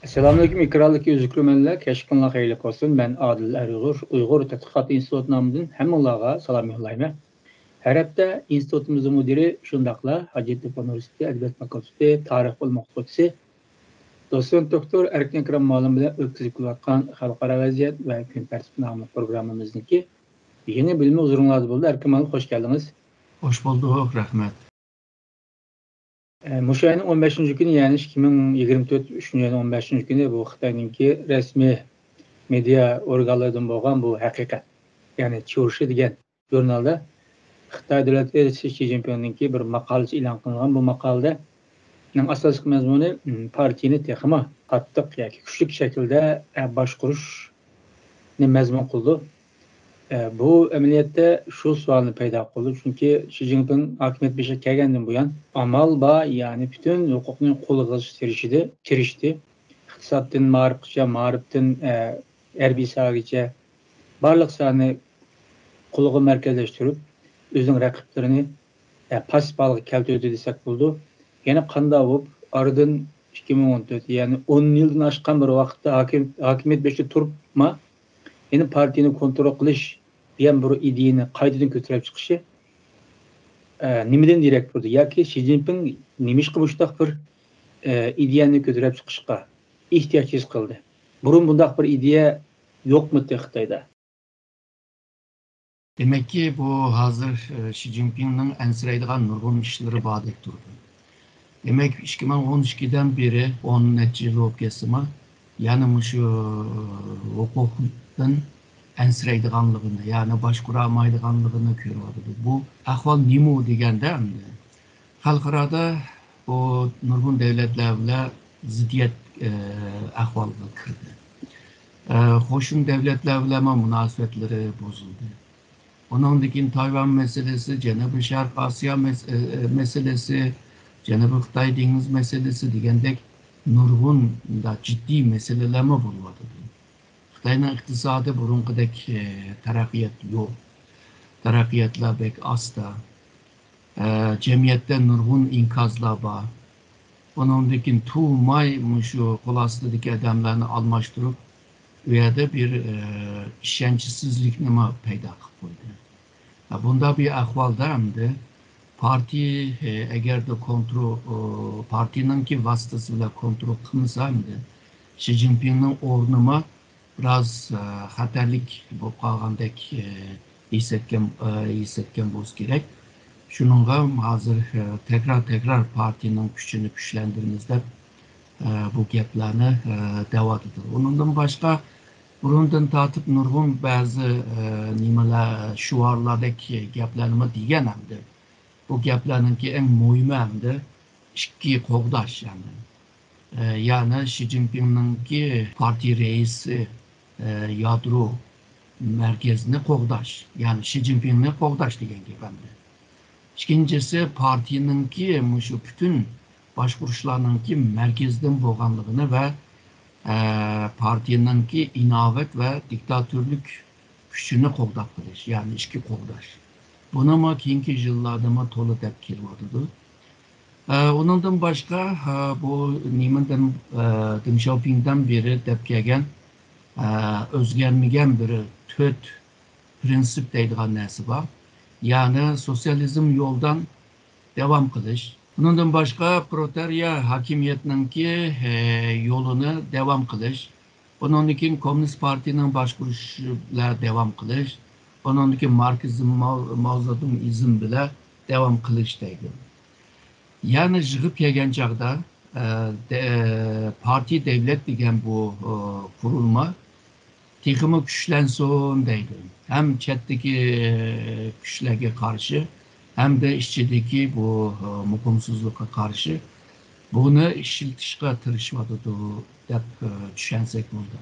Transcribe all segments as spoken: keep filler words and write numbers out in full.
ئەسسالامۇئەلەيكۇم، ئېكرانلىقى ئۆزى كۆرۈرمەنلەر، كەچلىكىڭلار خەيرلىك بولسۇن. مەن ئادىل ئەرئۇيغۇر، ئۇيغۇر تەتقىقات ئىنستىتۇتى نامىدىن ھەممىڭلارغا سالام يوللايمەن. ھەر ھەپتە ئىنستىتۇتىمىزنىڭ مۇدىرى، شۇنداقلا ھاجەتتېپە ئۇنىۋېرسىتېتى ئەدەبىيات فاكۇلتېتى تارىخ بىلىم ئوقۇتقۇچىسى، دوتسېنت دوكتور ئەركىن ئەكرەم مۇئەللىم بىلەن ئۆتكۈزۈپ كېلىۋاتقان خەلقئارا ۋەزىيەت ۋە كۈن تەرتىپى ناملىق پروگراممىمىزنىڭكى يېڭى بۆلۈمى ھۇزۇرۇڭلاردا بولدى. ئەركىن مۇئەللىم، خوش كەلدىڭىز. خوش بولدۇق، رەھمەت. ئە، مۇشۇ ئاينىڭ ئون بەشىنچى كۈنى، يەنى ئىككى مىڭ يىگىرمە تۆت، ئۈچىنچى ئاينىڭ ئون بەشىنچى كۈنى بۇ خىتاينىڭكى رەسمىي مېدىيا ئورگانلىرىدىن بولغان بۇ ھەقىقەت، يەنى چيۇشى دېگەن ژۇرنالدا خىتاي دۆلەت رەئىسى شى جىنپىڭنىڭكى بىر ماقالىسى ئېلان قىلىنغان. بۇ ماقالىدە ئاساسلىق مەزمۇنى، م، پارتىيىنى تېخىمۇ قاتتىق ياكى كۈچلۈك شەكىلدە، ئە، باشقۇرۇشنى مەزمۇن قىلىدۇ. ئە، بۇ ئەمەلىيەتتە شۇ سوئالنى پەيدا قىلدى، چۈنكى شى جىنپىڭ ھاكىمىيەت بېشىغا كەلگەندىن بۇيان ئامال بار، يەنى پۈتۈن ھوقۇقنى قولىغا ئېلىشقا تىرىشىدۇ، تىرىشتى. ئىقتىسادتىن مائارىپقىچە، مائارىپتىن، ئە، ھەربىي ساھەگىچە بارلىق ساھەنى قولىغا مەركەزلەشتۈرۈپ، ئۆزىنىڭ رەقىبلىرىنى، ئە، پاسسىپ ھالغا كەلتۈردى دېسەك بولىدۇ. يەنە قانداق بولۇپ، ئارىدىن ئىككى مىڭ ئون تۆت، يەنى ئون يىلدىن ئاشقان بىر ۋاقىتتا ھاكىم-، ھاكىمىيەت بېشىدا تۇرۇپمۇ، يەنە پارتىيىنى كونترول قىلىش دېگەن بىر ئىدىيەنى قايتىدىن كۆتۈرۈپ چىقىشى، ئە، نېمىدىن دېرەك بېرىدۇ؟ ياكى شى جىنپىڭ نېمىشقا مۇشۇنداق بىر، ئە، ئىدىيەنى كۆتۈرۈپ چىقىشقا ئېھتىياج ھېس قىلدى؟ بۇرۇن بۇنداق بىر ئىدىيە يوقمىدى خىتايدا؟ دېمەككى، بۇ ھازىر، ئە، شى جىنپىڭنىڭ ئەنسىرەيدىغان نۇرغۇن ئىشلىرى باردەك تۇرىدۇ. دېمەك، ئىككى مىڭ ئون ئىككىدىن بېرى ئون نەچچە يىل بولۇپ كەتسىمۇ، يەنە مۇشۇ ھوقۇقتىن ئەنسىرەيدىغانلىقىنى، يەنى باشقۇرالمايدىغانلىقىنى كۆرۈۋاتىدۇ. بۇ ئەھۋال نېمە دېگەندە، ئەمدى خەلقئارادا بۇ نۇرغۇن دۆلەتلەر بىلەن زىددىيەت، ئە، ئەھۋالغا كىردى. ئە، قوشنا دۆلەتلەر بىلەنمۇ مۇناسىۋەتلىرى بۇزۇلدى. ئۇنىڭدىن كېيىن تايۋان مەسىلىسى، جەنۇبىي شەرق ئاسىيا مەس-، ئە، مەسىلىسى، جەنۇبىي خىتاي دېڭىز مەسىلىسى دېگەندەك نۇرغۇن مۇنداق جىددىي مەسىلىلەرمۇ بولۇۋاتىدۇ. خىتاينىڭ ئىقتىسادى بۇرۇنقىدەك، ئە، تەرەققىيات يوق. تەرەققىياتلار بەك ئاستا. ئە، جەمئىيەتتە نۇرغۇن ئىنكاسلار بار. ئۇنىڭدىن كېيىن تۇماي مۇشۇ قول ئاستىدىكى ئادەملەرنى ئالماشتۇرۇپ، ئۇ يەردە بىر، ئە، ئىشەنچسىزلىكنىمۇ پەيدا قىلىپ قويدى. ھە، بۇنداق بىر ئەھۋالدا ئەمدى پارتىيە، ئە، ئەگەردە كونترول، ئۇ، پارتىيىنىڭكى ۋاسىتىسى بىلەن كونترول قىلمىسا، ئەمدى شى جىنپىڭنىڭ ئورنىمۇ بىراز، ئە، خەتەرلىك بولۇپ قالغاندەك، ئە، ھېس ئەتكەن، ئە، ھېس ئەتكەن بولسا كېرەك. شۇنىڭغا ھازىر، ئە، تەكرار، تەكرار پارتىيىنىڭ كۈچىنى كۈچلەندۈرىمىز دەپ، ئە، بۇ گەپلەرنى، ئە، دەۋاتىدۇ. ئۇنىڭدىن باشقا، بۇرۇندىن تارتىپ نۇرغۇن بەزى، ئە، نېمىلەر، شوئارلاردەك گەپلەرنىمۇ دېگەن ئەمدى. بۇ گەپلەرنىڭكى ئەڭ مۇھىمى ئەمدى ئىككى قوغداش، يەنى، ئە، يەنى شى جىنپىڭنىڭكى پارتىيە رەئىسى، ئە، يادرو مەركىزىنى قوغداش، يەنى شى جىنپىڭنى قوغداش دېگەن گەپ ئەمدى. ئىككىنچىسى، پارتىيىنىڭكى مۇشۇ پۈتۈن باشقۇرۇشلارنىڭكى مەركىزىدىن بولغانلىقىنى ۋە، ئە، پارتىيىنىڭكى ئىناۋەت ۋە دىكتاتورلۇق كۈچىنى قوغداپ قېلىش، يەنى ئىككى قوغداش. بۇنىمۇ كېيىنكى يىللاردىمۇ تولا دەپ كېلىۋاتىدۇ. ئە، ئۇنىڭدىن باشقا، ئە، بۇ نېمىدىن، ئە، دېڭ شياۋپىڭدىن بېرى دەپ كەلگەن، ئە، ئۆزگەرمىگەن بىر تۆت پىرىنسىپ دەيدىغان نەرسە بار. يەنى سوتسىيالىزم يولىدىن داۋام قىلىش. ئۇنىڭدىن باشقا پرولېتارىيە ھاكىمىيەتنىڭكى، ئە، يولىنى داۋام قىلىش. ئۇنىڭدىن كېيىن كوممۇنىست پارتىيىنىڭ باشقۇرۇشى بىلەن داۋام قىلىش. ئۇنىڭدىن كېيىن ماركسىزم، ماۋ-، ماۋزېدۇڭىزم بىلەن داۋام قىلىش دەيدۇ. يەنى يىغىپ كەلگەن چاغدا، ئە، دە-، پارتىيە دەۋلەت دېگەن بۇ، ئە، قۇرۇلما تېخىمۇ كۈچلەنسۇن دەيدۇ. ھەم چەتتىكى كۈچلەرگە قارشى، ھەمدە ئىچىدىكى بۇ، ئە، مۇقىمسىزلىققا قارشى بۇنى ئىشلىتىشقا تىرىشىۋاتىدۇ دەپ، ئە، چۈشەنسەك بولىدۇ.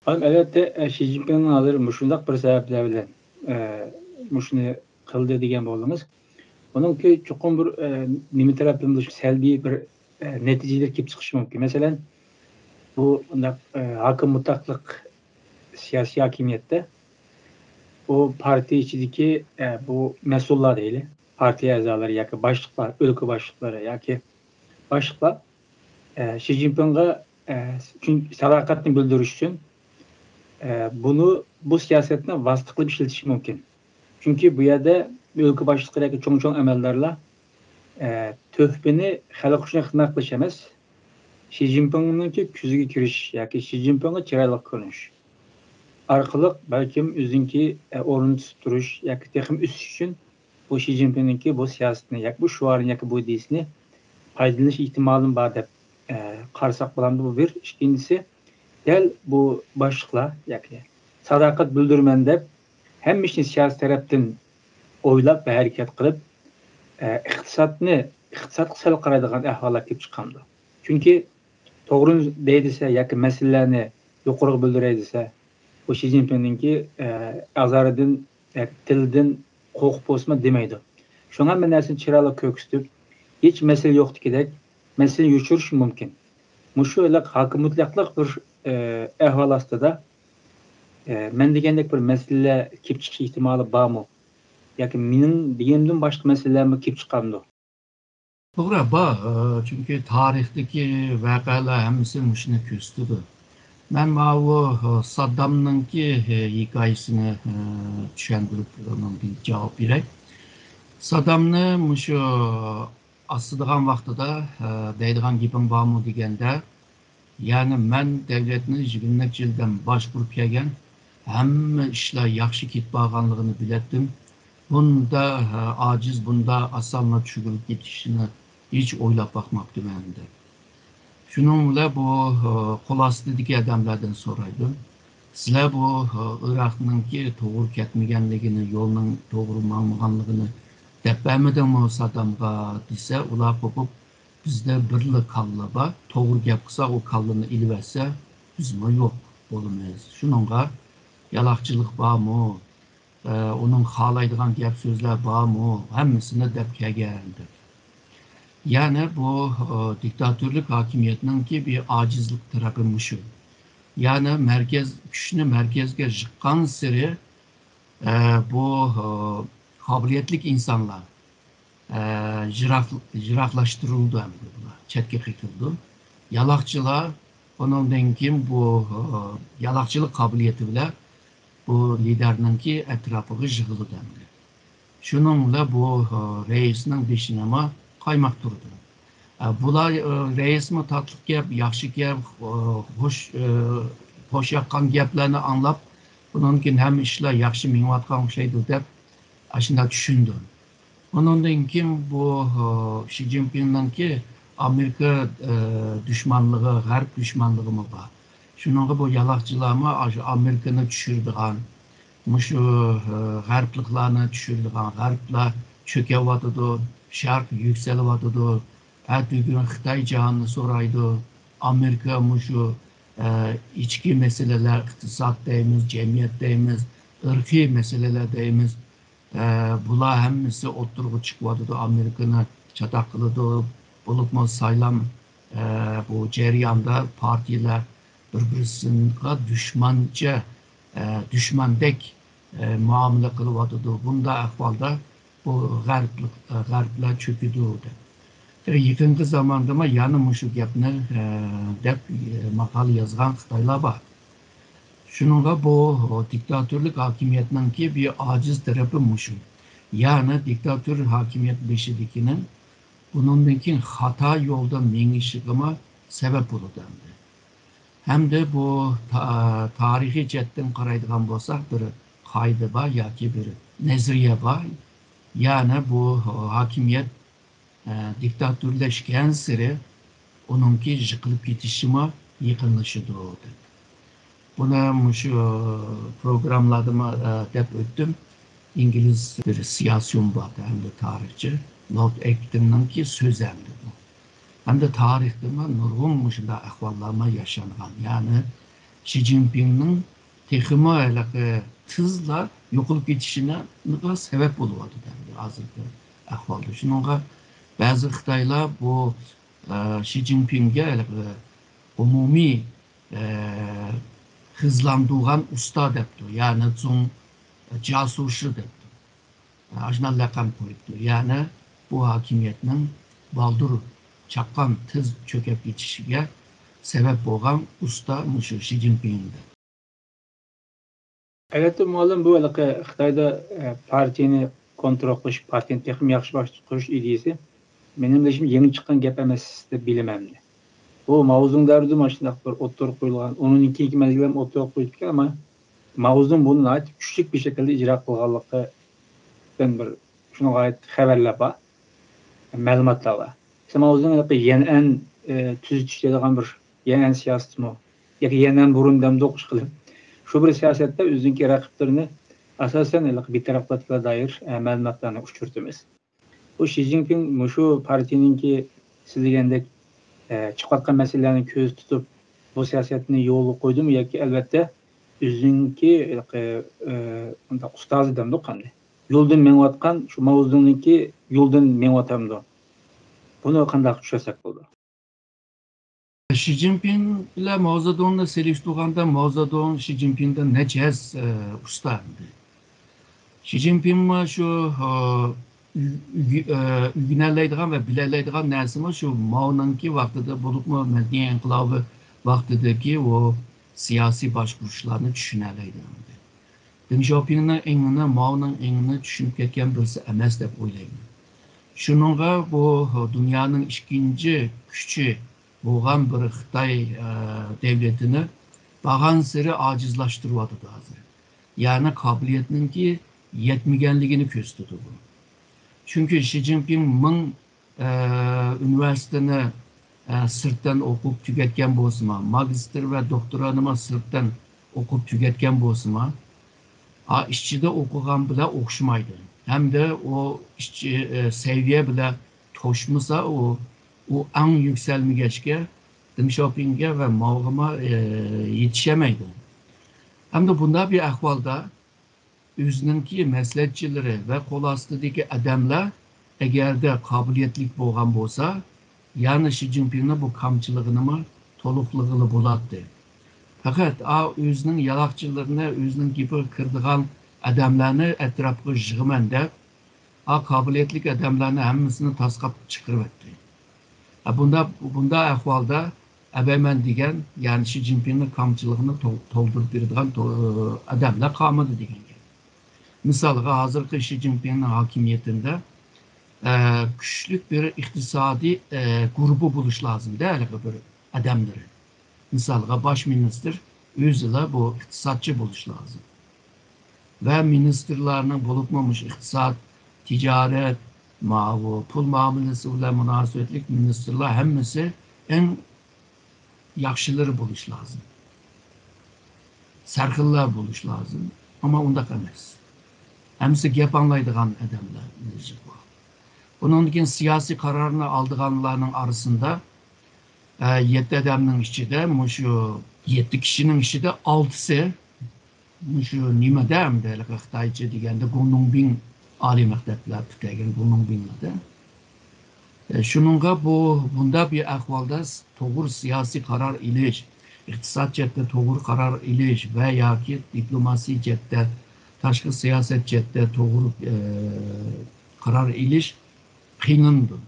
ھەم ئەلۋەتتە، ئە، شى جىنپىڭ ھازىر مۇشۇنداق بىر سەۋەبلەر بىلەن، ئە، مۇشۇنى قىلدى دېگەن بولدىڭىز. ئۇنىڭكى چوقۇم بىر، ئە، نېمە تەرەپتىن بولۇش، سەلبىي بىر، ئە، نەتىجىلەر كېلىپ چىقىشى مۇمكىن. مەسىلەن، بۇ ئۇنداق، ئە، ھاكىم مۇتلەقلىق سىياسىي ھاكىمىيەتتە بۇ پارتىيە ئىچىدىكى، ئە، بۇ مەسئۇللار دەيلى، پارتىيە ئەزالىرى ياكى باشلىقلار، ئۆلكە باشلىقلىرى ياكى باشلىقلار ئە، شى جىنپىڭغا، ئە، چۈن-، ساداقەتنى بىلدۈرۈش ئۈچۈن، ئە، بۇنى، بۇ سىياسەتنى ۋاسىتە قىلىپ ئىشلىتىشى مۇمكىن. چۈنكى بۇ يەردە ئۆلكە باشلىقلىرى ياكى چوڭ-چوڭ ئەمەلدارلار، ئە، تۆھپىنى خەلق ئۈچۈن خىزمەت قىلىش ئەمەس، شى جىنپىڭنىڭكى كۆزىگە كىرىش ياكى شى جىنپىڭغا چىرايلىق كۆرۈنۈش ئارقىلىق بەلكىم ئۆزىنىڭكى، ئە، ئورنىنى تۇتۇپ تۇرۇش ياكى تېخىمۇ ئۆسۈش ئۈچۈن بۇ شى جىنپىڭنىڭكى بۇ سىياسىتىنى ياكى بۇ شوئارنى ياكى بۇ ئىدىيىسىنى پايدىلىنىش ئېھتىمالىمۇ بار دەپ، ئە، قارىساق بولامدۇ؟ بۇ بىر. ئىككىنچىسى، دەل بۇ باشلىقلار ياكى ساداقەت بىلدۈرىمەن دەپ ھەممە ئىشنى سىياسىي تەرەپتىن ئويلاپ ۋە ھەرىكەت قىلىپ، ئە، ئىقتىسادنى، ئىقتىسادقا سەل قارايدىغان ئەھۋاللار كېلىپ چىقامدۇ؟ چۈنكى توغرىنى دەي دېسە ياكى مەسىلىلەرنى يۇقىرىغا بىلدۈرەي دېسە، بۇ شى جىنپىڭنىڭكى، ئە، ئازارىدىن، ياكى تىلىدىن قورقۇپ بولسىمۇ دېمەيدۇ. شۇڭا ھەممە نەرسىنى چىرايلىق كۆرسىتىپ، ھېچ مەسىلە يوقتىكىدەك مەسىلىنى يوشۇرۇشى مۇمكىن. مۇشۇ ھېلىقى ھاكىم مۇتلەقلىق بىر، ئە، ئەھۋال ئاستىدا، ئە، مەن دېگەندەك بىر مەسىلە كېلىپ چىقىش ئېھتىمالى بارمۇ؟ ياكى مېنىڭ دېگىنىمدىن باشقا مەسىلىلەرمۇ كېلىپ چىقامدۇ؟ توغرا، بار. ئە، چۈنكى تارىختىكى ۋەقەلەر ھەممىسى مۇشۇنى كۆرسىتىدۇ. مەن ماۋۇ، ئە، ساددامنىڭكى، ئە، ھېكايىسىنى، ئە، چۈشەندۈرۈپ، ئۇنىڭدىن جاۋاب بېرەي. ساددامنى مۇشۇ ئاسىدىغان ۋاقتىدا، ئە، دەيدىغان گېپىڭ بارمۇ دېگەندە، يەنى مەن دەۋلەتنى يىگىرمە نەچچە يىلدىن باشقۇرۇپ كەلگەن، ھەممە ئىشلار ياخشى كېتىپ بارغانلىقىنى بىلەتتىم. بۇندا، ئە، ئاجىز، بۇندا ئاسانلا چۈشۈرۈلۈپ كېتىشىنى ھېچ ئويلاپ باقماپتىمەن دەپ. شۇنىڭ بىلەن بۇ، ئە، قول ئاستىدىكى ئادەملەردىن سورايدۇ. سىلەر بۇ، ئە، ئىراقنىڭكى توغرا كەتمىگەنلىكىنى، يولنىڭ توغرا ماڭمىغانلىقىنى دەپ بەرمىدىڭمۇ سادامغا دېسە، ئۇلار قوپۇپ، بىزدە بىرلا كاللا بار، توغرا گەپ قىلساق ئۇ كاللىنى ئېلىۋەتسە، بىزمۇ يوق بولىمىز. شۇنىڭغا يالاقچىلىق بارمۇ؟ ئە، ئۇنىڭ خالايدىغان گەپ سۆزلەر بارمۇ؟ ھەممىسىنى دەپ كەلگەن دەپ. يەنى بۇ، ئە، دىكتاتورلۇق ھاكىمىيەتنىڭكى بىر ئاجىزلىق تەرەپى مۇشۇ. يەنى مەركەز، كۈچنى مەركەزگە يىغقانسېرى، ئە، بۇ، ئە، قابىلىيەتلىك ئىنسانلار، ئە، يىراق-، يىراقلاشتۇرۇلىدۇ ئەمدى بۇلار، چەتكە قېقىلىدۇ. يالاقچىلار ئۇنىڭدىن كېيىن بۇ، ئە، يالاقچىلىق قابىلىيىتى بىلەن بۇ لىدەرنىڭكى ئەتراپىغا يىغىلىدۇ ئەمدى. شۇنىڭ بىلەن بۇ، ئە، رەئىسنىڭ بېشىنىمۇ قايماق تۇرىدۇ. ئە، بۇلار، ئە، رەئىسمۇ تاتلىق گەپ، ياخشى گەپ، ئە، خوش، ئە، خوش ياققان گەپلەرنى ئاڭلاپ، بۇنىڭدىن كېيىن ھەممە ئىشلار ياخشى مېڭىۋاتقان ئوخشايدۇ دەپ، ئاشۇنداق چۈشىنىدۇ. ئۇنىڭدىن كېيىن بۇ، ئە، شى جىنپىڭنىڭكى ئامېرىكا، ئە، دۈشمانلىقى، غەرب دۈشمانلىقىمۇ بار. شۇنىڭغا بۇ يالاقچىلارمۇ ئاشۇ ئامېرىكىنى چۈشۈرىدىغان، مۇشۇ، ئە، غەربلىكلارنى چۈشۈرىدىغان، غەربلەر چۆكۈۋاتىدۇ، شەرق يۈكسىلىۋاتىدۇ، ئەتىگۈن خىتاي جاھاننى سورايدۇ، ئامېرىكا مۇشۇ، ئە، ئىچكى مەسىلىلەر، ئىقتىساد دەيمىز، جەمئىيەت دەيمىز، ئىرقىي مەسىلىلەر دەيمىز، ئە، بۇلار ھەممىسى ئوتتۇرىغا چىقىۋاتىدۇ، ئامېرىكىنى چاتاق قىلىدۇ. بولۇپمۇ سايلام، ئە، بۇ جەرياندا پارتىيىلەر بىر-بىرسىگە دۈشمانچە، ئە، دۈشمەندەك، ئە، مۇئامىلە قىلىۋاتىدۇ. بۇنداق ئەھۋالدا بۇ غەربلىك، ئە، غەربلەر چۆكىدۇ دەپ. يېقىنقى زاماندىمۇ يەنە مۇشۇ گەپنى، ئە، دەپ، ئە، ماقالە يازغان خىتايلار بار. شۇنىڭغا بۇ دىكتاتورلۇق ھاكىمىيەتنىڭكى بىر ئاجىز تەرىپى مۇشۇ. يەنى دىكتاتور ھاكىمىيەت بېشىدىكىنىڭ بۇنىڭدىن كېيىن خاتا يولدا مېڭىشىغىمۇ سەۋەب بولىدۇ ئەمدى. ھەمدە بۇ تا-، تارىخىي جەھەتتىن قارايدىغان بولساق، بىر قائىدە بار ياكى بىر نەزەرىيە بار. يەنى بۇ ھاكىمىيەت، ئە، دىكتاتورلاشكەنسېرى ئۇنىڭكى يىقىلىپ كېتىشىمۇ يېقىنلىشىدۇ، دەپ. بۇنى مۇشۇ پروگراممىلاردىمۇ، ئە، دەپ ئۆتتۈم. ئىنگلىز بىر سىياسىيون بار ھەمدە تارىخچى، لورد ئېكتىننىڭكى سۆزى ئەمدى بۇ. ھەمدە تارىختىمۇ نۇرغۇن مۇشۇنداق ئەھۋاللارمۇ ياشانغان. يەنى شى جىنپىڭنىڭ تېخىمۇ ھېلىقى تېزلا يوقىلىپ كېتىشىنىڭ سەۋەب بولۇۋاتىدۇ ئەمدى ھازىرقى ئەھۋالدا. شۇنىڭغا بەزى خىتايلار بۇ، ئە، شى جىنپىڭگە ھېلىقى ئومۇمىي، ئە، خىزلاندۇرغان ئۇستا دەپتۇ، يەنى زۇڭ جاسۇشى دەپتۇ. ئاشۇنداق لەقەم قويۇپتۇ. يەنى بۇ ھاكىمىيەتنىڭ بالدۇر چاققان تېز چۆكۈپ كېتىشىگە سەۋەب بولغان ئۇستا مۇشۇ شى جىنپىڭ ئىدى. ئەلۋەتتە، مۇئەللىم، بۇ ھېلىقى خىتايدا، ئە، پارتىيىنى كونترول قىلىش، پارتىيىنى تېخىمۇ ياخشى باشقۇرۇش ئىدىيىسى مېنىڭ بىلىشىمچە يېڭى چىققان گەپ ئەمەس دەپ بىلىمەن. بۇ ماۋزېدۇڭ دەۋرىدىمۇ ئاشۇنداق بىر ئوتتۇرىغا قويۇلغان، ئۇنىڭدىن كېيىنكى مەزگىلدە ھەم ئوتتۇرىغا قويۇپتىكەن، ئەمما ماۋزېدۇڭ بۇنى ناھايىتى كۈچلۈك بىر شەكىلدە ئىجرا قىلغانلىقىدىن بىر شۇنىڭغا ئائىت خەۋەرلەر بار، مەلۇماتلار بار. مىسال، ماۋزېدۇڭ ھېلىقى يەنئەن، ئە، تۈزىتىش دەيدىغان بىر يەنئەن سىياسىتىمۇ ياكى يەنئەن بۇرۇن دەمدۇق ئىشقىلىپ، شۇ بىر سىياسەتتە ئۆزىنىڭكى رەقىبلىرىنى ئاساسەن ھېلىقى بىتەرەپلىمىلىككە دائىر، ئە، مەلۇماتلارنى ئۇچرىتىمىز. بۇ شى جىنپىڭ مۇشۇ پارتىيىنىڭكى سىز دېگەندەك، ئە، چىقىۋاتقان مەسىلىلەرنى كۆزدە تۇتۇپ، بۇ سىياسەتنى يولغا قويدىمۇ ياكى ئەلۋەتتە ئۆزىنىڭكى، ئە، ئە، ئۇنداق ئۇستازى دەمدۇق قانداق؟ يولدىن مېڭىۋاتقان شۇ ماۋزېدۇڭنىڭكى يولىدىن مېڭىۋاتامدۇ؟ بۇنى قانداق چۈشەنسەك بولىدۇ؟ شى جىنپىڭ بىلەن ماۋزېدۇڭنى سېلىشتۇرغاندا، ماۋزېدۇڭ شى جىنپىڭدىن نەچچە ھەسسە، ئە، ئۇستا ئىدى. شى جىنپىڭمۇ شۇ، ئە، ئۆ-، ئۆگە-، ئە، ئۆگىنەلەيدىغان ۋە بىلەلەيدىغان نەرسىمۇ شۇ ماۋنىڭكى ۋاقتىدا، بولۇپمۇ مەدەنىي ئىنقىلابى ۋاقتىدىكى ئۇ سىياسىي باشقۇرۇشلارنى چۈشىنەلەيدىغان ئىدى. دېڭ شياۋپىڭنىڭ ئېڭىنى، ماۋنىڭ ئېڭىنى چۈشىنىپ كەتكەن بىرسى ئەمەس دەپ ئويلايمەن. شۇنىڭغا بۇ دۇنيانىڭ ئىككىنچى كۈچى بولغان بىر خىتاي، ئە، دەۋلىتىنى بارغانسېرى ئاجىزلاشتۇرۇۋاتىدۇ ھازىر. يەنى قابىلىيەتنىڭكى يەتمىگەنلىكىنى كۆرسىتىدۇ بۇ. چۈنكى شى جىنپىڭ مىڭ ئە، ئۇنىۋېرسىتېتنى، ئە، سىرتتىن ئوقۇپ تۈگەتكەن بولسىمۇ، ماگىستىر ۋە دوكتورانىمۇ سىرتتىن ئوقۇپ تۈگەتكەن بولسىمۇ، ئا، ئىچىدە ئوقۇغان بىلەن ئوخشىمايدۇ. ھەمدە ئۇ ئىچى، ئە، سەۋىيە بىلەن توشمىسا، ئۇ، ئۇ ئەڭ يۈكسەلمىگەچكە دېڭ شياۋپىڭگە ۋە ماۋغىمۇ، ئە، يېتىشەلمەيدۇ. ھەمدە بۇنداق بىر ئەھۋالدا، ئۆزىنىڭكى مەسلىھەتچىلىرى ۋە قول ئاستىدىكى ئادەملەر ئەگەردە قابىلىيەتلىك بولغان بولسا، يەنە شى جىنپىڭنىڭ بۇ كامچىلىقىنىمۇ تولۇقلىغىلى بولاتتى. پەقەت ئا، ئۆزىنىڭ يالاقچىلىرىنى، ئۆزىنىڭ گېپىگە كىرىدىغان ئادەملەرنى ئەتراپقا يىغىمەن دەپ، ئا، قابىلىيەتلىك ئادەملەرنى ھەممىسىنى تاسقاپ چىقىرىۋەتتى. ئە، بۇنداق، بۇنداق ئەھۋالدا ئەبەيمەن دېگەن، يەنى شى جىنپىڭنىڭ كامچىلىقىنى تول-، تولدۇرۇپ بېرىدىغان تو-، ئادەملەر قالمىدى دېگەن گەپ. مىسالغا، ھازىرقى شى جىنپىڭنىڭ ھاكىمىيىتىدە، ئە، كۈچلۈك بىر ئىقتىسادىي، ئە، گۇرۇپپا بولۇش لازىمدە، ھېلىقى بىر ئادەملىرى. مىسالغا، باش مىنىستىر ئۆزىلا بۇ ئىقتىسادچى بولۇش لازىم. ۋە مىنىستىرلارنىڭ، بولۇپمۇ مۇشۇ ئىقتىساد، تىجارەت، ماۋۇ پۇل مۇئامىلىسى بىلەن مۇناسىۋەتلىك مىنىستىرلار ھەممىسى ئەڭ ياخشىلىرى بولۇش لازىم. سەرخىللار بولۇش لازىم. ئەمما ئۇنداق ئەمەس. ھەممىسى گەپ ئاڭلايدىغان ئادەملەر. ئۇنىڭدىن كېيىن سىياسىي قارارنى ئالىدىغانلارنىڭ ئارىسىدا، ئە، يەتتە ئادەمنىڭ ئىچىدە، مۇشۇ يەتتە كىشىنىڭ ئىچىدە ئالتىسى مۇشۇ نېمىدە، ئەمدى ھېلىقى خىتايچە دېگەندە گۇڭنۇڭبىڭ ئالىي مەكتەپلەر پۈتتۈرگەن گۇڭنۇڭبىڭلاردا. ئە، شۇنىڭغا بۇ، بۇنداق بىر ئەھۋالدا س-، توغرا سىياسىي قارار ئېلىش، ئىقتىساد جەھەتتە توغرا قارار ئېلىش ۋە ياكى دىپلوماسىيە جەھەتتە، تاشقى سىياسەت جەھەتتە توغرا، ئە، قارار ئېلىش قىينىلىدۇ.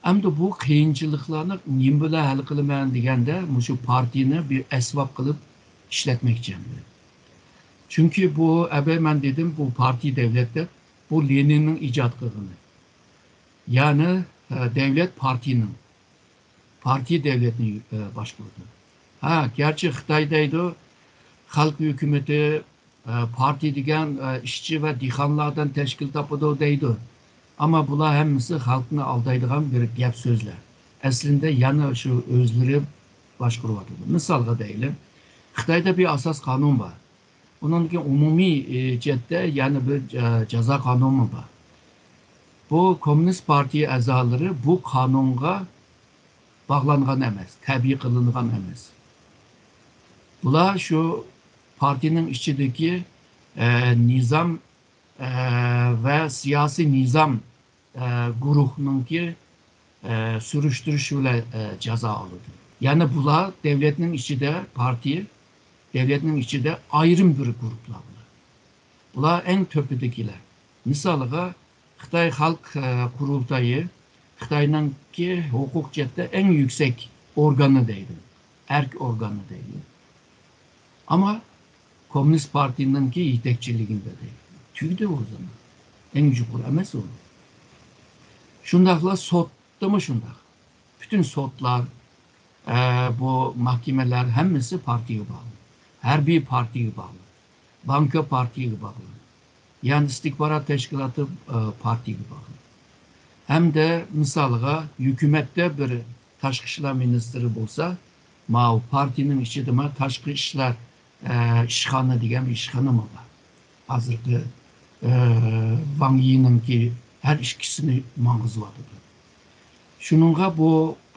ئەمدى بۇ قىيىنچىلىقلارنى نېمە بىلەن ھەل قىلىمەن دېگەندە، مۇشۇ پارتىيىنى بىر ئەسۋاب قىلىپ ئىشلەتمەكچى ئەمدى. چۈنكى بۇ، ئەبەي مەن دېدىم، بۇ پارتىيە دەۋلەت دەپ، بۇ لېنىننىڭ ئىجاد قىلغىنى. يەنى، ئە، دەۋلەت پارتىيىنىڭ، پارتىيە دەۋلەتنى، ئە، باشقۇرىدۇ. ھە، گەرچە خىتاي دەيدۇ، خەلق ھۆكۈمىتى، ئە، پارتىيە دېگەن، ئە، ئىشچى ۋە دېھقانلاردىن تەشكىل تاپىدۇ دەيدۇ. ئەمما بۇلار ھەممىسى خەلقنى ئالدايدىغان بىر گەپ سۆزلەر. ئەسلىندە يەنە شۇ ئۆزلىرى باشقۇرۇۋاتىدۇ. مىسالغا دەيلى، خىتايدا بىر ئاساس قانۇن بار. ئۇنىڭدىن كېيىن ئومۇمىي، ئى، جەھەتتە يەنە بىر جا-، جازا قانۇنى بار. بۇ كوممۇنىست پارتىيە ئەزالىرى بۇ قانۇنغا باغلانغان ئەمەس، تەبىئىي قىلىنغان ئەمەس. بۇلار شۇ پارتىيىنىڭ ئىچىدىكى، ئە، نىزام، ئە، ۋە سىياسىي نىزام، ئە، گۇرۇھنىڭكى، ئە، سۈرۈشتۈرۈشى بىلەن، ئە، جازا ئالىدۇ. يەنى بۇلار دەۋلەتنىڭ ئىچىدە پارتىيە، دەۋلەتنىڭ ئىچىدە ئايرىم بىر گۇرۇپلار بۇلار. بۇلار ئەڭ تۆپىدىكىلەر. مىسالىغا، خىتاي خەلق، ئە، قۇرۇلتايى خىتاينىڭكى ھوقۇق جەھەتتە ئەڭ يۈكسەك ئورگانى دەيدۇ، ئەرك ئورگانى دەيدۇ. ئەمما كوممۇنىست پارتىيىنىڭكى يېتەكچىلىكىدە دەيدۇ. تۈگىدى ئۇ زامان. ئەڭ يۇقىرى ئەمەس ئۇ. شۇنداقلا سوتتىمۇ شۇنداق. پۈتۈن سوتلار، ئە، بۇ مەھكىمىلەر ھەممىسى پارتىيىگە باغلىق. ھەربىي پارتىيىگە باغلىق. بانكا پارتىيىگە باغلىق. يەنى ئىستىخبارات تەشكىلاتى، ئە، پارتىيىگە باغلىق. ھەمدە مىسالغا، ھۆكۈمەتتە بىر تاشقى ئىشلار مىنىستىرى بولسا، ماۋۇ پارتىيىنىڭ ئىچىدىمۇ تاشقى ئىشلار، ئە، ئىشخانا دېگەن بىر ئىشخانىمۇ بار. ھازىرقى، ئە، ۋاڭ يىنىڭكى ھەر ئىككىسىنى ماڭغۇزۇۋاتىدۇ. شۇنىڭغا بۇ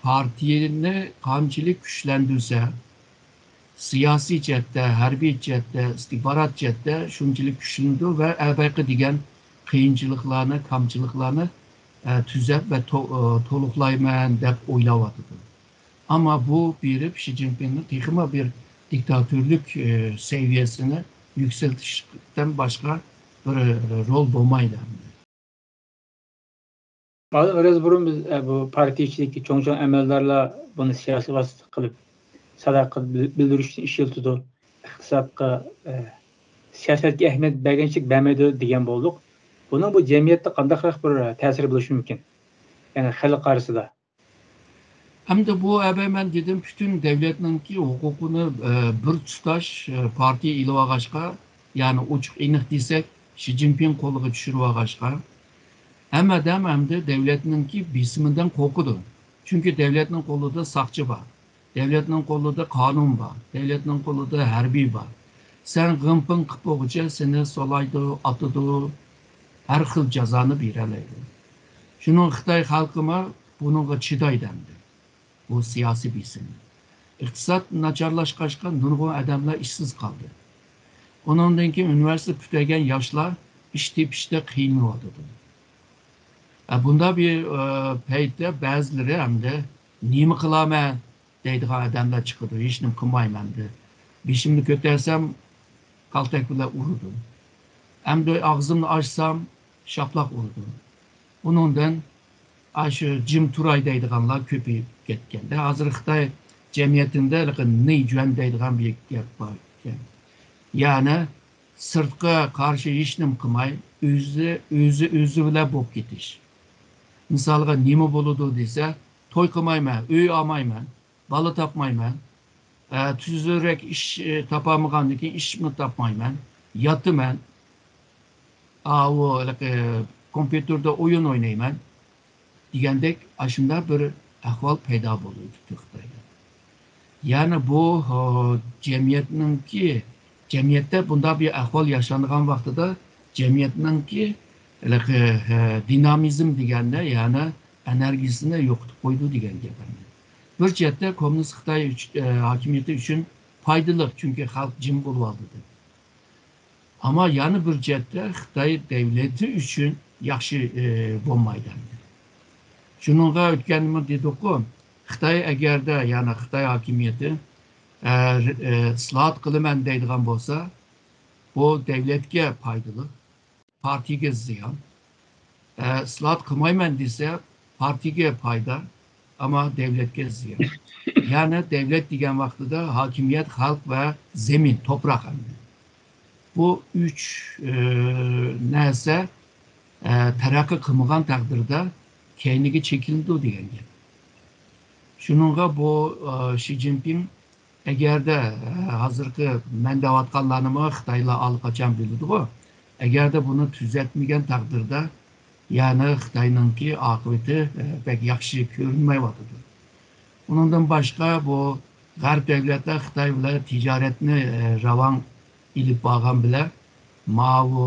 پارتىيىنى قانچىلىك كۈچلەندۈرسە، سىياسىي جەھەتتە، ھەربىي جەھەتتە، ئىستىخبارات جەھەتتە شۇنچىلىك كۈچلىنىدۇ ۋە ئەبەقى دېگەن قىيىنچىلىقلارنى، كامچىلىقلارنى، ئە، تۈزەپ ۋە تو-، ئە، تولۇقلايمەن دەپ ئويلاۋاتىدۇ. ئەمما بۇ بېرىپ شى جىنپىڭنىڭ تېخىمۇ بىر دىكتاتورلۇق، ئە، سەۋىيەسىنى يۈكسەلتىشتىن باشقا بىر، ئە، رول بولمايدۇ ئەمدى. بىراز بۇرۇن بىز، ئە، بۇ پارتىيە ئىچىدىكى چوڭ-چوڭ ئەمەلدارلار بۇنى سىياسىي ۋاسىتە قىلىپ، ساداقەت بىل-، بىلدۈرۈشنى ئىشلىتىدۇ. ئىقتىسادقا، ئە، سىياسەتكە ئەھمىيەت بەرگەنچىلىك بەرمەيدۇ دېگەن بولدۇق. بۇنىڭ بۇ جەمئىيەتتە قانداقراق بىر، ئە، تەسىرى بولۇشى مۇمكىن؟ يەنى خەلق ئارىسىدا. ئەمدى بۇ ئەبەي مەن دېدىم، پۈتۈن دەۋلەتنىڭكى ھوقۇقىنى، ئە، بىر تۇتاش، ئە، پارتىيە ئېلىۋالغاچقا، يەنى ئوچۇق ئېنىق دېسەك، شى جىنپىڭ قولىغا چۈشۈرۈۋالغاچقا، ھەممە ئادەم ئەمدى دەۋلەتنىڭكى بېسىمىدىن قورقىدۇ. چۈنكى دەۋلەتنىڭ قولىدا ساقچى بار، دەۋلەتنىڭ قولىدا قانۇن بار، دەۋلەتنىڭ قولىدا ھەربىي بار. سەن غىڭ-پىڭ قىلىپ بولغۇچە سېنى سولايدۇ، ئاتىدۇ، ھەر خىل جازانى بېرەلەيدۇ. شۇنىڭ خىتاي خەلقىمۇ بۇنىڭغا چىدايدۇ ئەمدى. بۇ سىياسىي بېسىم. ئىقتىساد ناچارلاشقاچقا نۇرغۇن ئادەملەر ئىشسىز قالدى. ئۇنىڭدىن كېيىن ئۇنىۋېرسىتېت پۈتتۈرگەن ياشلار ئىش تېپىشتا قىينىلىۋاتىدۇ. ئە، بۇنداق بىر، ئە، پەيتتە بەزىلىرى ئەمدى نېمە قىلارمەن دەيدىغان ئادەملەر چىقىدۇ، ھېچنېمە قىلمايمەن دەپ. بېشىمنى كۆتەرسەم، كالتەك بىلەن ئۇرىدۇ. ئەمدى ئاغزىمنى ئاچسام، شاپىلاق ئۇرىدۇ. ئۇنىڭدىن ئاشۇ جىم تۇراي دەيدىغانلار كۆپىيىپ كەتكەن. ھازىر خىتاي جەمئىيىتىدە نېيجۈەن دەيدىغان بىر گەپ بار ئىكەن. يەنى سىرتقا قارشى ھېچنېمە قىلماي، ئۆزى، ئۆزى، ئۆزى بىلەن بولۇپ كېتىش. مىسالغا نېمە بولىدۇ دېسە، توي قىلمايمەن، ئۆي ئالمايمەن، بالا تاپمايمەن، ئە، تۈزۈكرەك ئىش، ئە، تاپالمىغاندىن كېيىن ئىشمۇ تاپمايمەن، ياتىمەن، ئاۋۇ ھېلىقى كومپيۇتېردا ئويۇن ئوينايمەن دېگەندەك ئاشۇنداق بىر ئەھۋال پەيدا بولىدۇ خىتايدا. يەنى بۇ، ھە، جەمئىيەتنىڭكى، جەمئىيەتتە بۇنداق بىر ئەھۋال ياشانغان ۋاقتىدا جەمئىيەتنىڭكى ھېلىقى، ھە، دىنامىزم دېگەننى، يەنى ئېنېرگىيىسىنى يوقىتىپ قويىدۇ دېگەن گەپ ئەمدى. بىر جەھەتتە كوممۇنىست خىتاي ئۈچ-، ئە، ھاكىمىيىتى ئۈچۈن پايدىلىق، چۈنكى خەلق جىم بولۇۋالدى دەپ. ئەمما يەنە بىر جەھەتتە خىتاي دەۋلىتى ئۈچۈن ياخشى، ئە، بولمايدۇ ئەمدى. شۇنىڭغا ئۆتكەندىمۇ دېدۇققۇ، خىتاي ئەگەردە، يەنى خىتاي ھاكىمىيىتى، ئە، ئە، ئىسلاھات قىلىمەن دەيدىغان بولسا، بۇ دەۋلەتكە پايدىلىق، پارتىيىگە زىيان. ئە، ئىسلاھات قىلمايمەن دېسە، پارتىيىگە پايدا، ئەمما دەۋلەتكە زىيان. يەنى دەۋلەت دېگەن ۋاقتىدا ھاكىمىيەت خەلق ۋە زېمىن، توپراق ئەمدى. بۇ ئۈچ، ئە، نەرسە، ئە، تەرەققىي قىلمىغان تەقدىردە كەينىگە چېكىنىدۇ دېگەن گەپ. شۇنىڭغا بۇ، ئە، شى جىنپىڭ ئەگەردە، ئە، ھازىرقى مەن دەۋاتقانلارنىمۇ خىتايلار ئاللىقاچان بىلىدىغۇ. ئەگەردە بۇنى تۈزەتمىگەن تەقدىردە، يەنى خىتاينىڭكى ئاقىۋىتى، ئە، بەك ياخشى كۆرۈنمەيۋاتىدۇ. ئۇنىڭدىن باشقا بۇ غەرب دۆلەتلەر خىتاي بىلەن تىجارەتنى، ئە، راۋان ئېلىپ بارغان بىلەن ماۋۇ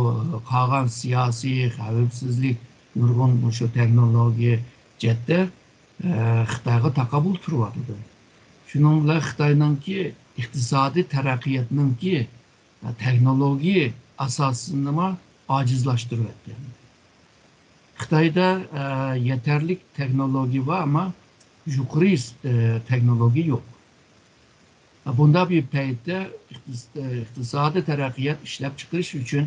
قالغان سىياسىي، خەۋپسىزلىك، نۇرغۇن مۇشۇ تېخنولوگىيە جەھەتتە، ئە، خىتايغا تاقابىل تۇرۇۋاتىدۇ. شۇنىڭ بىلەن خىتاينىڭكى ئىقتىسادىي تەرەققىياتنىڭكى، ئە، تېخنولوگىيە ئاساسىنىمۇ ئاجىزلاشتۇرۇۋەتكەن. خىتايدا، ئە، يېتەرلىك تېخنولوگىيە بار، ئەمما يۇقىرى، ئە، تېخنولوگىيە يوق. بۇنداق بىر پەيتتە ئىقتىس-، ئىقتىسادىي تەرەققىيات، ئىشلەپچىقىرىش ئۈچۈن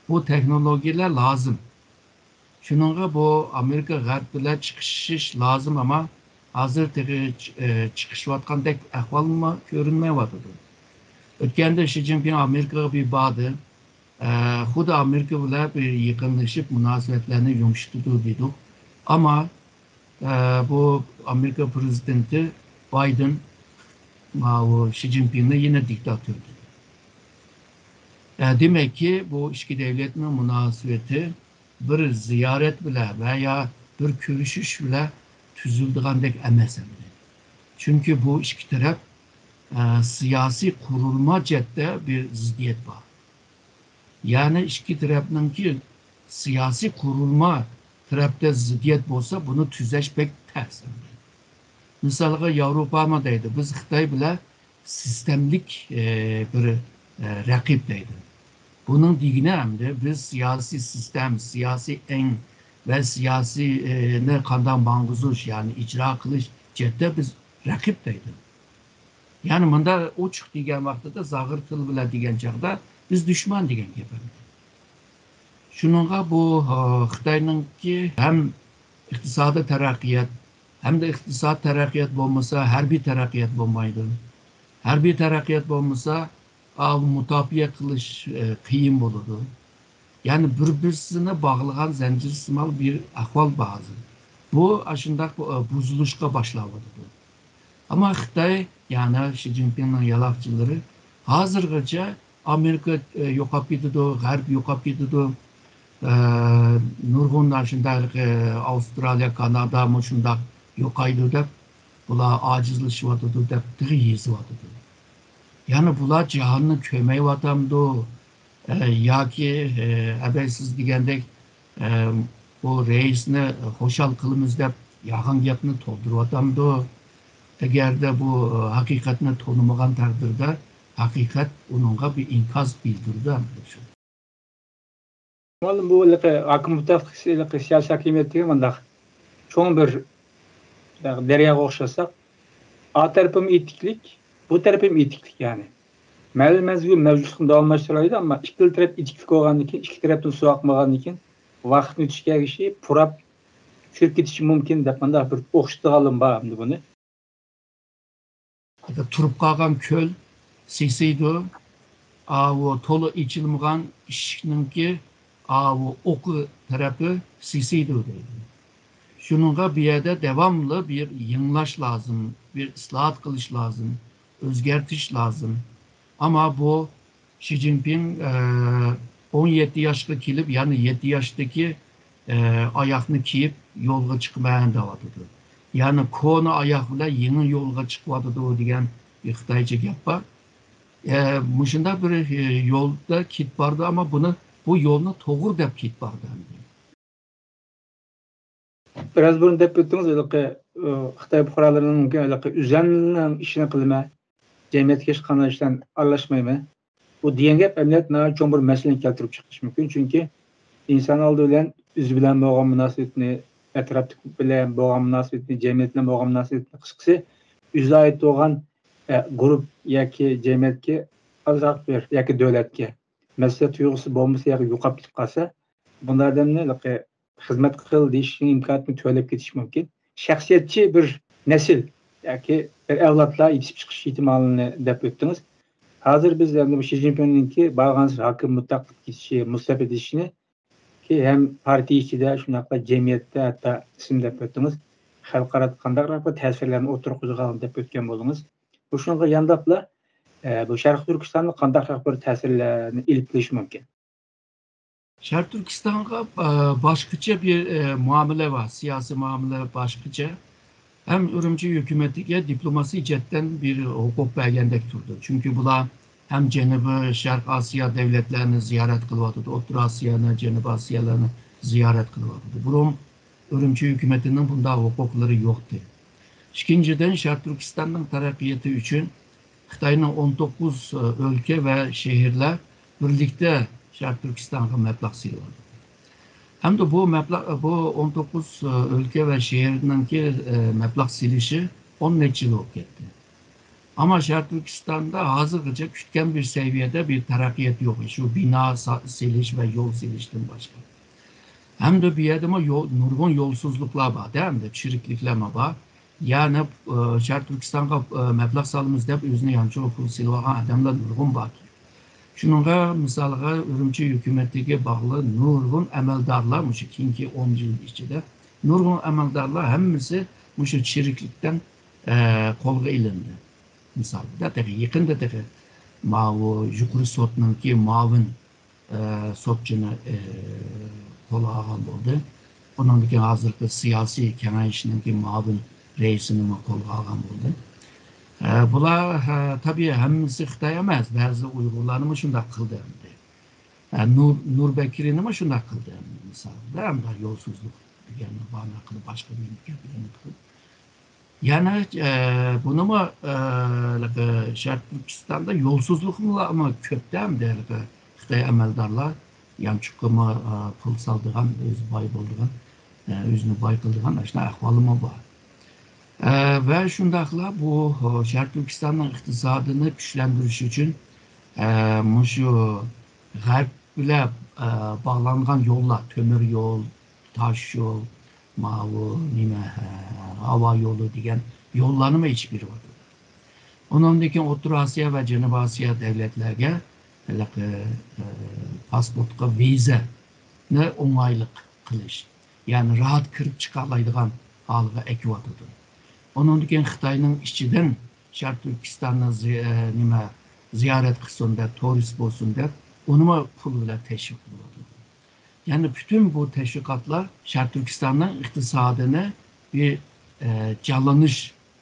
بۇ تېخنولوگىيەلەر لازىم. شۇنىڭغا بۇ ئامېرىكا غەرب بىلەن چىقىشىش لازىم، ئەمما ھازىر تېخى چىقىشىۋاتقاندەك ئەھۋالمۇ كۆرۈنمەيۋاتىدۇ. ئۆتكەندە شى جىنپىڭ ئامېرىكىغا بىر باردى. خۇددى ئامېرىكا بىلەن بىر يېقىنلىشىپ مۇناسىۋەتلەرنى يۇمشىتىدۇ دېدۇق. ئەمما بۇ ئامېرىكا پرېزىدېنتى بايدېن ماۋۇ شى جىنپىڭنى يەنە دىكتاتور دېدى. دېمەككى، بۇ ئىككى دۆلەتنىڭ مۇناسىۋىتى بىر زىيارەت بىلەن ۋە يا بىر كۆرۈشۈش بىلەن تۈزۈلىدىغاندەك ئەمەس ئەمدى. چۈنكى بۇ ئىككى تەرەپ سىياسىي قۇرۇلما جەھەتتە بىر زىددىيەت بار. يەنى ئىككى تەرەپنىڭكى سىياسىي قۇرۇلما تەرەپتە زىددىيەت بولسا، بۇنى تۈزەش بەك تەس. مىسالغا، ياۋروپامۇ دەيدۇ، بىز خىتاي بىلەن سىستېملىك بىر رەقىب دەيدۇ. بۇنىڭ دېگىنى ئەمدى بىز سىياسىي سىستېم، سىياسىي ئەڭ ۋە سىياسىينى قانداق ماڭغۇزۇش، يەنى ئىجرا قىلىش جەھەتتە بىز رەقىب دەيدۇ. يەنى مۇندا ئوچۇق دېگەن ۋاقتىدا، زاغۇر تىل بىلەن دېگەن چاغدا، بىز دۈشمەن دېگەن گەپ ئەمدى. شۇنىڭغا بۇ خىتاينىڭكى ھەم ئىقتىسادىي تەرەققىيات، ھەمدە ئىقتىساد تەرەققىيات بولمىسا، ھەربىي تەرەققىيات بولمايدۇ. ھەربىي تەرەققىيات بولمىسا، مۇداپىئە قىلىش قىيىن بولىدۇ. يەنى بىر-بىرسىنى باغلىغان زەنجىرسىمان بىر ئەھۋال بار ھازىر. بۇ ئاشۇنداق بۇزۇلۇشقا باشلاۋاتىدۇ. ئەمما خىتاي، يەنى شى جىنپىڭنىڭ يالاقچىلىرى ھازىرغىچە ئامېرىكا يوقاپ كېتىدۇ، غەرب يوقاپ كېتىدۇ، نۇرغۇن شۇنداق ئاۋسترالىيە، كانادا مۇشۇنداق يوقايدۇ دەپ، بۇلار ئاجىزلىشىۋاتىدۇ دەپ تېخى يېزىۋاتىدۇ. يەنى بۇلار جاھاننى كۆرمەيۋاتامدۇ؟ ياكى ئەبەي سىز دېگەندەك بۇ رەئىسنى خۇشال قىلىمىز دەپ يالغان گەپنى تولدۇرۇۋاتامدۇ؟ ئەگەردە بۇ ھەقىقەتنى تونۇمىغان تەقدىردە، ھەقىقەت ئۇنىڭغا بىر ئىنكاس بىلدۈرىدۇ. مۇئەللىم، بۇ ھېلىقى ھاكىم مۇتەفەككىس، ھېلىقى سىياسىي ھاكىمىيەتتىكى مۇنداق چوڭ بىر دەرياغا ئوخشاتساق، ئا تەرىپىمۇ ئېتىكلىك، بۇ تەرىپىمۇ ئېتىكلىك يەنى. مەلۇم مەزگىل مەۋجۇتلۇقىنى داۋاملاشتۇرالايدۇ، ئەمما ئىككىلا تەرەپ ئېتىكلىك بولغاندىن كېيىن، ئىككى تەرەپتىن سۇ ئاقمىغاندىن كېيىن، ۋاقىتنىڭ ئۆتۈشى، پۇراپ چۈشۈپ كېتىشى مۇمكىن دەپ مۇنداق بىر ئوخشىتىدىغانلىرىم بار ئەمدى بۇنى. تۇرۇپ قالغان كۆل سېسىيدۇ. ئاۋۇ تولا ئېچىلمىغان ئىشىكنىڭكى ئاۋۇ ئوقى تەرەپى سېسىيدۇ دەيدۇ. شۇنىڭغا بۇ يەردە داۋاملىق بىر يېڭىلاش لازىم، بىر ئىسلاھات قىلىش لازىم، ئۆزگەرتىش لازىم. ئەمما بۇ شى جىنپىڭ ئون يەتتە ياشقا كېلىپ، يەنى يەتتە ياشتىكى ئاياغنى كىيىپ يولغا چىقىمەن دەۋاتىدۇ. يەنى كونا ئاياغ بىلەن يېڭى يولغا چىقىۋاتىدۇ دېگەن بىر خىتايچە گەپ بار. مۇشۇنداق بىر يولدا كېتىپ بارىدۇ، ئەمما بۇنى، بۇ يولنى توغرا دەپ كېتىپ بارىدۇ ئەمدى. بىراز بۇرۇن دەپ ئۆتتىڭىز، ھېلىقى خىتاي پۇقرالىرىنىڭ مۇمكىن ھېلىقى ئۆزەلنىڭ ئىشىنى قىلىمەن، جەمئىيەتكە ھېچقانداق ئىشلارنى ئارىلاشمايمەن. بۇ دېگەن گەپ ئەمەلىيەتتە ناھايىتى چوڭ بىر مەسىلىنى كەلتۈرۈپ چىقىرىشى مۇمكىن. چۈنكى ئىنسان ئالدى بىلەن ئۆزى بىلەن بولغان مۇناسىۋىتىنى، ئەتراپتىكى بىلەن بولغان مۇناسىۋىتىنى، جەمئىيەت بىلەن بولغان مۇناسىۋىتىنى، قىسقىسى، ئۆزىگە ئائىت بولغان گۇرۇپ ياكى جەمئىيەتكە ئازراق بىر ياكى دۆلەتكە مەسئۇلىيەت تۇيغۇسى بولمىسا ياكى يوقاپ كېتىپ قالسا، بۇنداق ئادەمنى خىزمەت قىل دېيىشنىڭ ئىمكانىيىتىنى تۆۋەنلەپ كېتىشى مۇمكىن. شەخسىيەتچى بىر نەسىل ياكى بىر ئەۋلادلار يېتىشىپ چىقىش ئېھتىمالىنى دەپ ئۆتتىڭىز. ھازىر بىز ئەمدى بۇ شى جىنپىڭنىڭكى بارغانسېرى ھاكىم مۇتلەق قىلىپ كېتىشى، مۇستەبىت ئېتىشىنى كى ھەم پارتىيە ئىچىدە، شۇنداقلا جەمئىيەتتە، ھەتتا ئىسىم دەپ ئۆتتىڭىز، خەلقئارادا قانداقراق بىر تەسىرلەرنى ئوتتۇرىغا قويىدىغانلىقىنى دەپ ئۆتكەن بولدىڭىز. مۇشۇنىڭغا يانداپلا، ئە، بۇ شەرقىي تۈركىستاندا قانداقراق بىر تەسىرلەرنى ئېلىپ كېلىشى مۇمكىن؟ شەرقىي تۈركىستانغا، ئە، باشقىچە بىر، ئە، مۇئامىلە بار، سىياسىي مۇئامىلە باشقىچە. ھەم ئۈرۈمچى ھۆكۈمىتىگە دىپلوماسىي جەھەتتىن بىر ھوقۇق بەرگەندەك تۇرىدۇ. چۈنكى بۇلار ھەم جەنۇبىي شەرق ئاسىيا دۆلەتلەرنى زىيارەت قىلىۋاتىدۇ، ئوتتۇرا ئاسىيانى، جەنۇبىي ئاسىيالارنى زىيارەت قىلىۋاتىدۇ. بۇرۇن ئۈرۈمچى ھۆكۈمىتىنىڭ بۇنداق ھوقۇقلىرى يوقتى. ئىككىنچىدىن، شەرقىي تۈركىستاننىڭ تەرەققىياتى ئۈچۈن خىتاينىڭ ئون توققۇز ئۆلكە ۋە شەھەرلەر بىرلىكتە شەرقىي تۈركىستانغا مەبلەغ سېلىۋاتىدۇ. ھەمدە بۇ مەبلەغ، بۇ ئون توققۇز ئۆلكە ۋە شەھەرنىڭكى مەبلەغ سېلىشى ئون نەچچە يىل بولۇپ كەتتى. ئەمما شەرقىي تۈركىستاندا ھازىرغىچە كۈتكەن بىر سەۋىيەدە بىر تەرەققىيات يوق. شۇ بىنا سا-، سېلىش ۋە يول سېلىشتىن باشقا. ھەمدە بۇ يەردىمۇ يول، نۇرغۇن يولسىزلىقلار بار، ھەمدە چىرىكلىكلەرمۇ بار. يەنى، ئە، شەرقىي تۈركىستانغا، ئە، مەبلەغ سالىمىز دەپ ئۆزىنى يانچۇقىغا پۇل سېلىۋالغان ئادەملەر نۇرغۇن بار. شۇنىڭغا مىسالغا ئۈرۈمچى ھۆكۈمىتىگە باغلىق نۇرغۇن ئەمەلدارلار مۇشۇ كېيىنكى ئون يىل ئىچىدە نۇرغۇن ئەمەلدارلار ھەممىسى مۇشۇ چىرىكلىكتىن، ئە، قولغا ئېلىندى. مىسالدا تېخى يېقىندا تېخى ماۋۇ يۇقىرى سوتنىڭكى مۇئاۋىن ئە، سوتچىنى، ئە، قولغا ئالغان بولدى. ئۇنىڭدىن كېيىن ھازىرقى سىياسىي كېڭەشنىڭكى مۇئاۋىن رەئىسىنىمۇ قولغا ئالغان بولدى. ئە، بۇلار، ھە، تەبىئىي ھەممىسى خىتاي ئەمەس، بەزى ئۇيغۇرلارنىمۇ شۇنداق قىلدى ئەمدى. ئە، نۇر، نۇر بەكرىنىمۇ شۇنداق قىلدى ئەمدى مىسالدا، ئەمدى يولسىزلىق دېگەننى بارنى قىلىپ، باشقا مەملىكەتلەرنى قىلىپ. يەنە، ئە، بۇنىمۇ، ئە، ھېلىقى شەرقىي تۈركىستاندا يولسىزلىقمۇ كۆپتە، ھەمدە ھېلىقى خىتاي ئەمەلدارلار يانچۇققىمۇ، ئە، پۇل سالىدىغان، ئۆزى باي بولىدىغان، ئە، ئۆزىنى باي قىلىدىغان ئاشۇنداق ئەھۋالىمۇ بار. ئە، ۋە شۇنداقلا بۇ، ئە، شەرقىي تۈركىستاننىڭ ئىقتىسادىنى كۈچلەندۈرۈش ئۈچۈن، ئە، مۇشۇ غەرب بىلەن، ئە، باغلانغان يوللار، تۆمۈر يول، تاش يول، ماۋۇ نېمە، ھە، ھاۋا يولى دېگەن يوللارنىمۇ ئېچىپ بېرىۋاتىدۇ. ئۇنىڭدىن كېيىن ئوتتۇرا ئاسىيا ۋە جەنۇبىي ئاسىيا دۆلەتلەرگە ھېلىقى، ئە، پاسپورتقا ۋىزانى ئوڭايلىق قىلىش، يەنى راھەت كىرىپ چىقالايدىغان ھالغا ئەكىۋاتىدۇ. ئۇنىڭدىن كېيىن خىتاينىڭ ئىچىدىن شەرقىي تۈركىستاننى زى-، ئە، نېمە، زىيارەت قىلسۇن دەپ، تۇرىست بولسۇن دەپ، ئۇنىمۇ پۇل بىلەن تەشۋىق قىلىۋاتىدۇ. يەنى پۈتۈن بۇ تەشۋىقاتلار شەرقىي تۈركىستاننىڭ ئىقتىسادىنى بىر، ئە، جانلىنىش،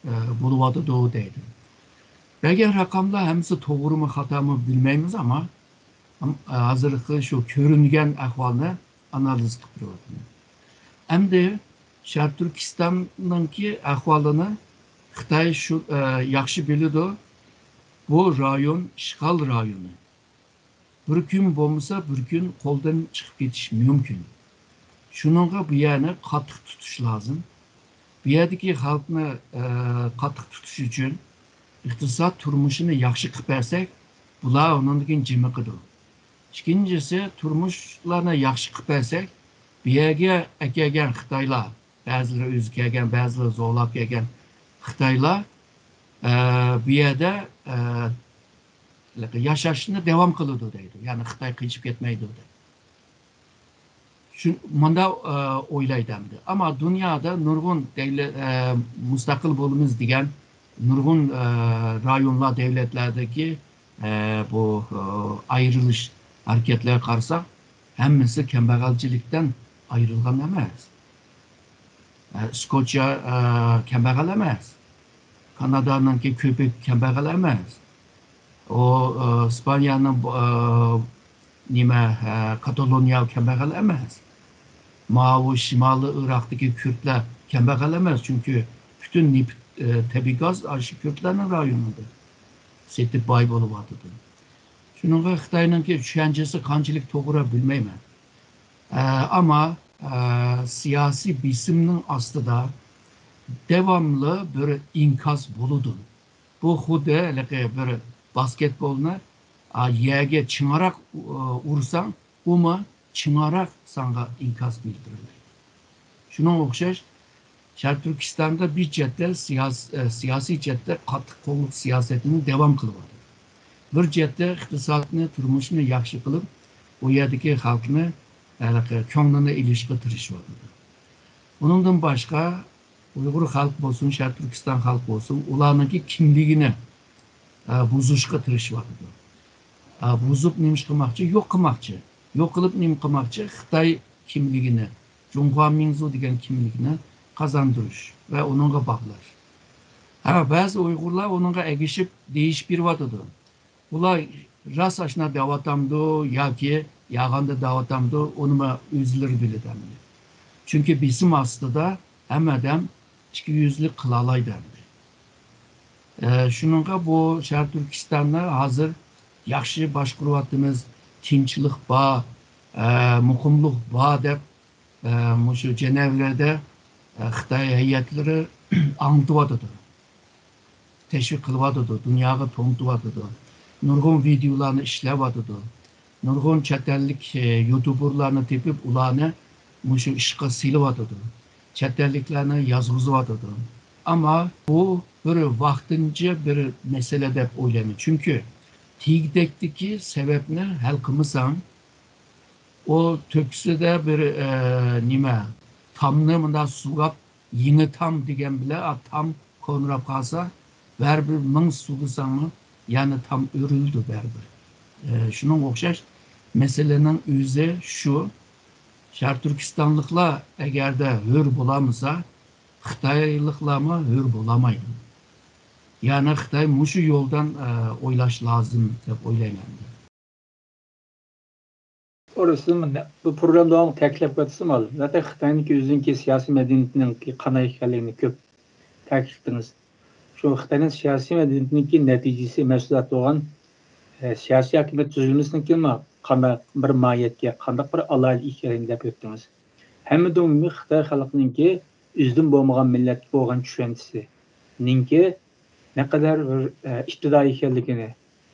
ئە، بولۇۋاتىدۇ دەيدۇ. بەرگەن رەقەملەر ھەممىسى توغرىمۇ، خاتامۇ بىلمەيمىز، ئەمما، ئەم، ھازىرقى شۇ كۆرۈنگەن ئەھۋالنى ئانالىز قىلىپ بېرىۋاتىمەن. ئەمدى شەرقىي تۈركىستاننىڭكى ئەھۋالىنى خىتاي شۇ، ئە، ياخشى بىلىدۇ. بۇ رايون ئىشغال رايونى. بىر كۈن بولمىسا، بىر كۈن قولدىن چىقىپ كېتىشى مۇمكىن. شۇنىڭغا بۇ يەرنى قاتتىق تۇتۇش لازىم. بۇ يەردىكى خەلقنى، ئە، قاتتىق تۇتۇش ئۈچۈن ئىقتىساد تۇرمۇشىنى ياخشى قىلىپ بەرسەك، بۇلار ئۇنىڭدىن كېيىن جىمىقىدۇ. ئىككىنچىسى، تۇرمۇشلارنى ياخشى قىلىپ بەرسەك، بۇ يەرگە ئەكەلگەن خىتايلار، بەزىلىرى ئۆزى كەلگەن، بەزىلىرى زورلاپ كەلگەن خىتايلار، ئە، بۇ يەردە، ئە، ياشاشنى داۋام قىلىدۇ دەيدۇ. يەنى خىتاي قېچىپ كەتمەيدۇ دەپ. شۇ، مۇنداق، ئە، ئويلايدۇ ئەمدى. ئەمما دۇنيادا نۇرغۇن دەۋلەت، ئە، مۇستەقىل بولىمىز دېگەن نۇرغۇن، ئە، رايونلار، دەۋلەتلەردىكى، ئە، بۇ، ئە، ئايرىلىش ھەرىكەتلەرگە قارىساق، ھەممىسى كەمبەغەلچىلىكتىن ئايرىلغان ئەمەس. ئە، ئىسكوتىيە، ئە، كەمبەغەل ئەمەس. كانادانىڭكى كۆپۈك كەمبەغەل ئەمەس. ئۇ، ئە، ئىسپانىيەنىڭ، ئە، نېمە، ئە، كاتالونىيە كەمبەغەل ئەمەس. ماۋۇ شىمالىي ئىراقتىكى كۈردلەر كەمبەغەل ئەمەس، چۈنكى پۈتۈن نېفىت، ئە، تەبىئىي گاز ئاشۇ كۈردلەرنىڭ رايونىدا سېتىپ باي بولۇۋاتىدۇ. شۇنىڭغا خىتاينىڭكى چۈشەنچىسى قانچىلىك توغرا بىلمەيمەن. ئە، ئەمما، ئە، سىياسىي بېسىمنىڭ ئاستىدا داۋاملىق بىر ئىنكاس بولىدۇ. بۇ خۇددى ھېلىقى بىر باسكېتبولنى، ئا، يەرگە چىڭراق، ئۇ-، ئۇرساڭ، ئۇمۇ چىڭراق ساڭا ئىنكاس بىلدۈرىدۇ. شۇنىڭغا ئوخشاش، شەرقىي تۈركىستاندا بىر جەھەتتە سىياس-، ئە، سىياسىي جەھەتتە قاتتىق قوللۇق سىياسەتنى داۋام قىلىۋاتىدۇ. بىر جەھەتتە ئىقتىسادنى، تۇرمۇشنى ياخشى قىلىپ، ئۇ يەردىكى خەلقنى، ھېلىقى كۆڭلىنى ئېلىشقا تىرىشىۋاتىدۇ. ئۇنىڭدىن باشقا، ئۇيغۇر خەلقى بولسۇن، شەرقىي تۈركىستان خەلقى بولسۇن، ئۇلارنىڭكى كىملىكىنى، ئە، بۇزۇشقا تىرىشىۋاتىدۇ. ئە، بۇزۇپ نېمە ئىش قىلماقچى؟ يوق قىلماقچى. يوق قىلىپ نېمە قىلماقچى؟ خىتاي كىملىكىنى، جۇڭخۇا مىڭزۇ دېگەن كىملىكنى قازاندۇرۇش ۋە ئۇنىڭغا باغلاش. ھە، بەزى ئۇيغۇرلار ئۇنىڭغا ئەگىشىپ دېيىش بېرىۋاتىدۇ. ئۇلار راست ئاشۇنداق دەۋاتامدۇ ياكى يالغاندا دەۋاتامدۇ، ئۇنىمۇ ئۆزلىرى بىلىدۇ ئەمدى. چۈنكى بېسىم ئاستىدا ھەممە ئادەم ئىككى يۈزلۈك قىلالايدۇ ئەمدى. ئە، شۇنىڭغا بۇ شەرقىي تۈركىستاندا ھازىر ياخشى باشقۇرۇۋاتىمىز، تىنچلىق بار، ئە، مۇقىملىق بار دەپ، ئە، مۇشۇ جەنەۋلەردە، ئە، خىتاي ھەيئەتلىرى ئاڭلىتىۋاتىدۇ. تەشۋىق قىلىۋاتىدۇ، دۇنياغا تونۇتۇۋاتىدۇ. نۇرغۇن ۋىدېئولارنى ئىشلەۋاتىدۇ. نۇرغۇن چەت ئەللىك، ئە، يۇتۇبېرلارنى تېپىپ، ئۇلارنى، مۇشۇ ئىشقا سېلىۋاتىدۇ. چەت ئەللىكلەرنى يازغۇزۇۋاتىدۇ. ئەمما بۇ بىر ۋاقتىنچە بىر مەسىلە دەپ ئويلايمەن. چۈنكى تېگى-تەكتىكى سەۋەبنى ھەل قىلمىساڭ، ئۇ تۆپىسىدە بىر، ئە، نېمە، تامنى مۇنداق سۇۋاپ، يېڭى تام دېگەن بىلەن، ئا، تام كونىراپ قالسا، بەرىبىر مىڭ سۇۋىساڭمۇ يەنە تام ئۆرۈلىدۇ بەرىبىر. ئە، شۇنىڭغا ئوخشاش مەسىلىنىڭ ئۆزى شۇ، شەرقىي تۈركىستانلىقلار ئەگەردە ھۆر بولالمىسا، خىتايلىقلارمۇ ھۆر بولالمايدۇ. يەنى خىتاي مۇشۇ يولدان، ئە، ئويلاش لازىم دەپ ئويلايمەن. توغرا، سىز بۇ پروگرامدا داۋاملىق تەكىتلەپ كېلىۋاتىسىز، مۇئەللىم. زاتەن خىتاينىڭكى ئۆزىنىڭكى سىياسىي مەدەنىيىتىنىڭكى قانداق ئىكەنلىكىنى كۆپ تەكىتلىدىڭىز. شۇ خىتاينىڭ سىياسىي مەدەنىيىتىنىڭكى نەتىجىسى، مەھسۇلاتى بولغان، ئە، سىياسىي ھاكىمىيەت تۈزۈلمىسىنىڭكىمۇ قانداق بىر ماھىيەتكە، قانداق بىر ئالاھىدە ئىكەنلىكىنى دەپ ئۆتتىڭىز. ھەممىدىن مۇھىمى خىتاي خەلقىنىڭكى ئۆزىدىن بولمىغان مىللەتكە بولغان چۈشەنچىسىنىڭكى نەقەدەر بىر، ئە، ئىپتىدائىي ئىكەنلىكىنى،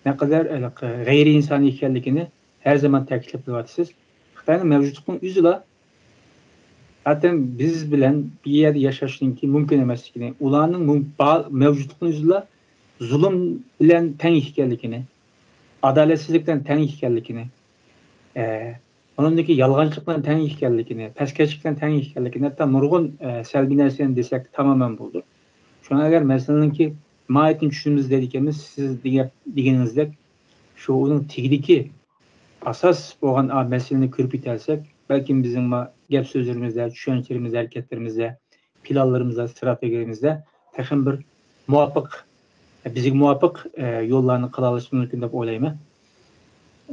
نەقەدەر ھېلىقى غەيرىي ئىنسانىي ئىكەنلىكىنى ھەر زامان تەكىتلەپ كېلىۋاتىسىز. خىتاينىڭ مەۋجۇتلۇقىنىڭ ئۆزىلا زاتەن بىز بىلەن بىر يەردە ياشاشنىڭكى مۇمكىن ئەمەسلىكىنى، ئۇلارنىڭ مۇ-، با-، مەۋجۇتلۇقىنىڭ ئۆزىلا زۇلۇم بىلەن تەڭ ئىكەنلىكىنى، ئادالەتسىزلىك بىلەن تەڭ ئىكەنلىكىنى، ئە، ئۇنىڭدىكى يالغانچىلىق بىلەن تەڭ ئىكەنلىكىنى، پەسكەشلىك بىلەن تەڭ ئىكەنلىكىنى، ھەتتا نۇرغۇن، ئە، سەلبىي نەرسىلەرنى دېسەك تامامەن بولىدۇ. شۇڭا ئەگەر مەسىلىنىڭكى ماھىيىتىنى چۈشىنىمىز دەيدىكەنمىز، سىز دېگە-، دېگىنىڭىزدەك شۇ ئۇنىڭ تېگىدىكى ئاساس بولغان ئا-، مەسىلىنى كۆرۈپ يېتەلسەك، بەلكىم بىزنىڭ ما-، گەپ سۆزلىرىمىزدە، چۈشەنچىلىرىمىزدە، ھەرىكەتلىرىمىزدە، پىلانلىرىمىزدا، ئىستراتېگىيەمىزدە تېخىمۇ بىر مۇۋاپىق، بىزگە مۇۋاپىق، ئە، يوللارنى قىلالىشىمىز مۇمكىن دەپ ئويلايمەن.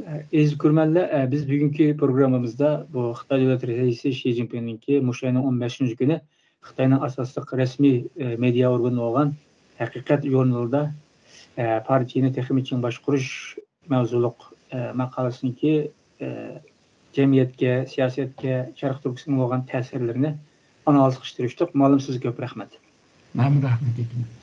ئە، ئەزىز كۆرۈرمەنلەر، ئە، بىز بۈگۈنكى پروگراممىمىزدا بۇ خىتاي دۆلەت رەئىسى شى جىنپىڭنىڭكى مۇشۇ ئاينىڭ ئون بەشىنچى كۈنى خىتاينىڭ ئاساسلىق رەسمىي، ئە، مېدىيا ئورگىنى بولغان ھەقىقەت ژۇرنىلىدا، ئە، پارتىيىنى تېخىمۇ چىڭ باشقۇرۇش مەۋزۇلۇق، ئە، ماقالىسىنىڭكى، ئە، جەمئىيەتكە، سىياسەتكە، شەرقىي تۈركىستانغا بولغان تەسىرلىرىنى ئانالىز قىلىشقا تىرىشتۇق. مۇئەللىم، سىزگە كۆپ رەھمەت. مەنمۇ رەھمەت ئېيتىمەن.